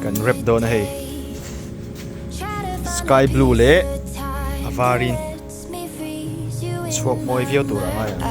Kan rep dawn a hei. Sky blue leh a varin chhuak mawi viau tur a ngai ang.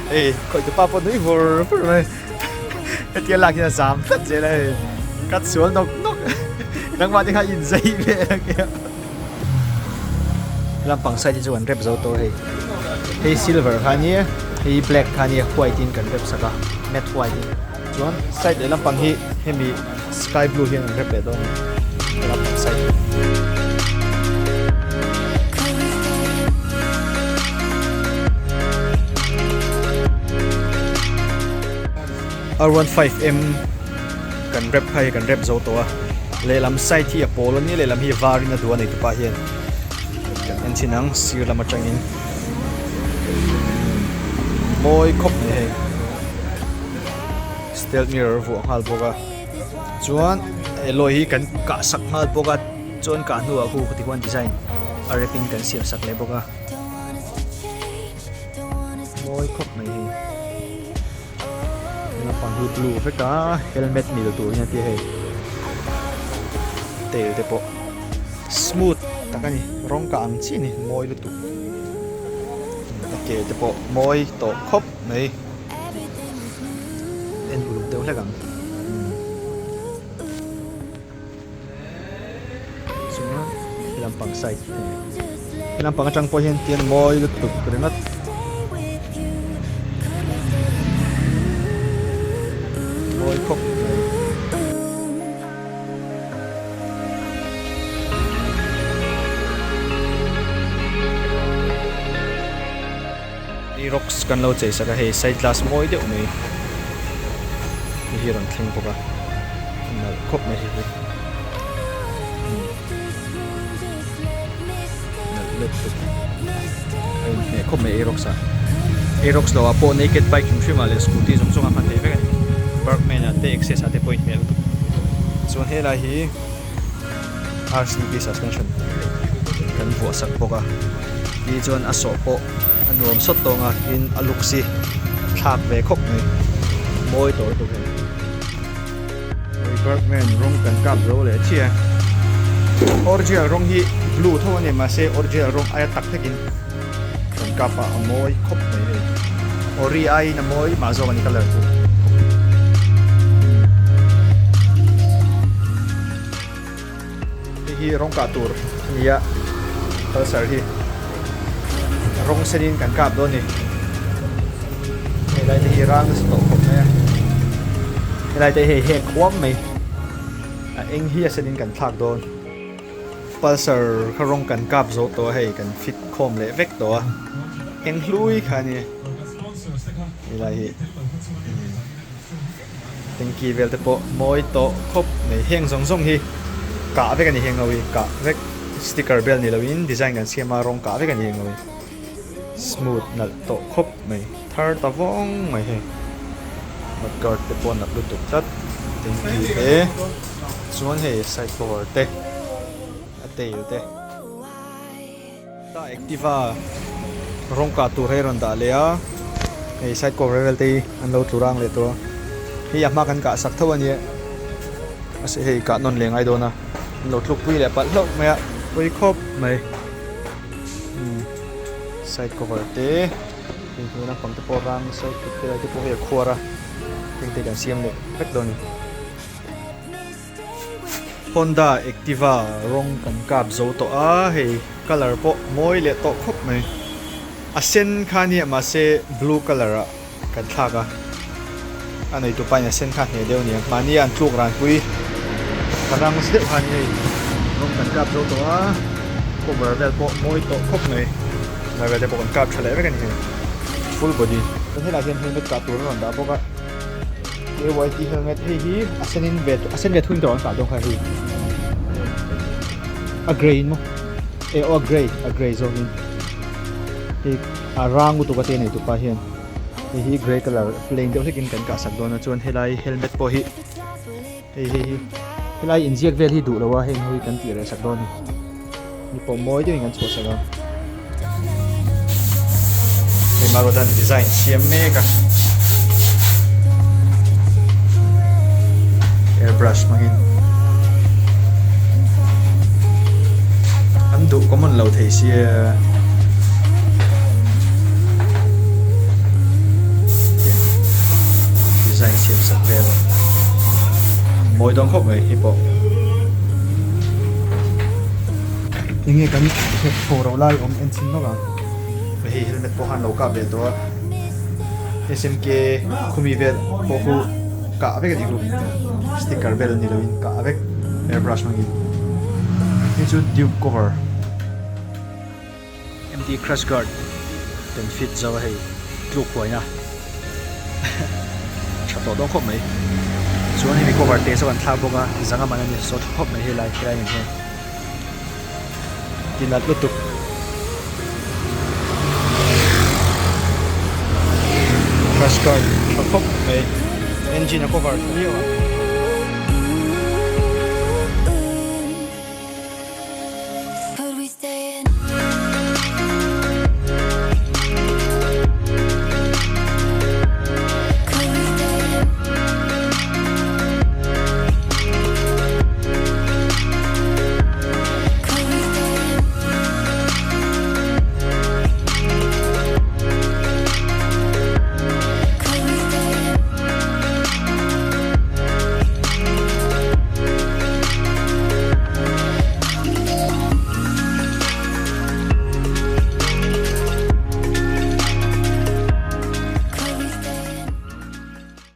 Hei khawih tu pa pawh nui vur vur mai hetia lak hian a zam tlat zel a hei ka sual nawk nawk nangmah te kha in zai ve ang e. Lampang side hi chu kan rep zo tawh hei hei silver kha ania hei black kha ania white in kan rep sak a matte white in chuan side leh lampang hi hemi sky blue hian an rep leh dawn a ni he lampang side hi. R 15 M kan rep kha hei kan rep zo tawh a lehlam side hi a pawl a nia lehlam hi var in a duh a nei tupa hian kan en chhin ang sir lam atangin mawi khawp mai hei stealth mirror vuah nghal bawk a chuan alloy hi kan kah sak nghal bawk a chuan kah hnuah khu khati khuan design a rep in kan siam sak leh bawk a mawi khawp mai hei. Naupang hi blue vek a helmet mil tur hian a tia hei tail te pawh smooth tak a ni rawng kah ang chiah a ni mawi lutuk a ke te pawh mawi tawh khawp mai en uluk deuh hlek ang. Chuan he lampang side he lampang atang pawh hian tian mawi lutuk ringawt. Mawi khawp mai. Aerox kan lo chei sak a hei side glass mawi deuh mai hei hi a rawn thleng bawk a nalh khawp mai hei hi nalh let tuk a inhmeh khawp mai Aerox ah Aerox lo ah pawh naked bike hrim hrim ah leh scooty zawng zawng a hman thei vek a ni Burgman ah te Access ah te pawh a inhmeh lutuk chuan helai hi RCB suspension kan vuah sak bawk a ti chuan a sawh pawh a nuam sawt tawng a tin a looks hi thlak ve khawp mai mawi tawh lutuk hei hei Bergman rawng kan kap zo leh chiah a original rawng hi blue tho a ni mahse original rawng aia tak hlekin kan kap a a mawi khawp mai hei ori aiin a mawi mah zawk a ni colour chu. Hei hi rawng kah tur a ni a pulsar hi rawng senin kan kap dawn a ni helai te hi rang nasa tawh khawp mai a helai te hei heng khuam mai a eng hi a senin kan thlak dawn pulsar kha rawng kan kap zo tawh a hei kan fit khawm leh vek tawh a eng hlui kha a ni helai hi. Tanky vel te pawh mawi tawh khawp mai heng zawng zawng hi kah vek a ni heng ho hi kah vek sticker bel ni loin design kan siam a rawng kah vek a ni heng ho hi smooth nalh tawh khawp mai thar ta vawng mai hei mud guard te pawh nalh lutuk tlat tanky te chuan hei side cover te a tail te. Ta Activa rawng kah tur hei a rawn dah leh a, hei side cover vel te hi an lo tlu rang leh tawh a, hei a hma kan kah sak tho a nia, mahse hei kah nawn leh ngai dawn a, an lo tluk pui leh palh hlauh mai a, pawi khawp mai umm side cover te hei hnuai lampang te pawh rang nasa lutuk te lai te pawh hei a khuar a, heng te kan siam leh vek dawn a ni. Honda Activa rawng kan kap zo tawh a, hei colour pawh mawi leh tawh khawp mai. A sen kha nia mahse blue colour ah kan thlak a, a neitu pain a sen kha hneh deuh aniang mahni an tluk ran pui rang deuh kha ania hei rawng kan kap zo tawh a, cover vel pawh mawi tawh khawp mai, lai vel te pawh kan kap tha leh vek a ni hei full body. Chuan helaiah hian helmet kah tur a rawn dah bawk a, KYT helmet hei hi a sen in ve a sen ve thung in tawh an kah dawn kha hei a grey in maw eh aw a grey a grey zawk in hei a rang lutuk a te nei tupa hian hei hi grey colour plain deuh hlekin kan kah sak dawn a chuan helai helmet pawh hi Hei hei hi helai inziak vel hi duh lo a heng ho hi kan tih reh sak dawn a ni. Ni pawh mawi deuhin kan chhuah sak a. Hei Marutan design siam mek a. Airbrush hmangin an duh common lo thei sia. Design siam sak vel mawi dawn khawp mai hi pawh. Enge kan het thaw ro lai awm en chhin lawk ang. Hei helmet pawh khan lo kah ve tawh a. SMK khumi vel pawh khu kah vek a ni khu. Sticker vel ni loin kah vek airbrush hmangin. Hei chu duke cover. MT crash guard kan fit zo a hei tluk huaina tha tawh dawn khawp mai chuan hemi cover te saw kan thlak bawk a zanga man a ni saw tha khawp mai helai helai nen hian ti nalh lutuk. Crash guard tha khawp mai engine a cover tha viau a.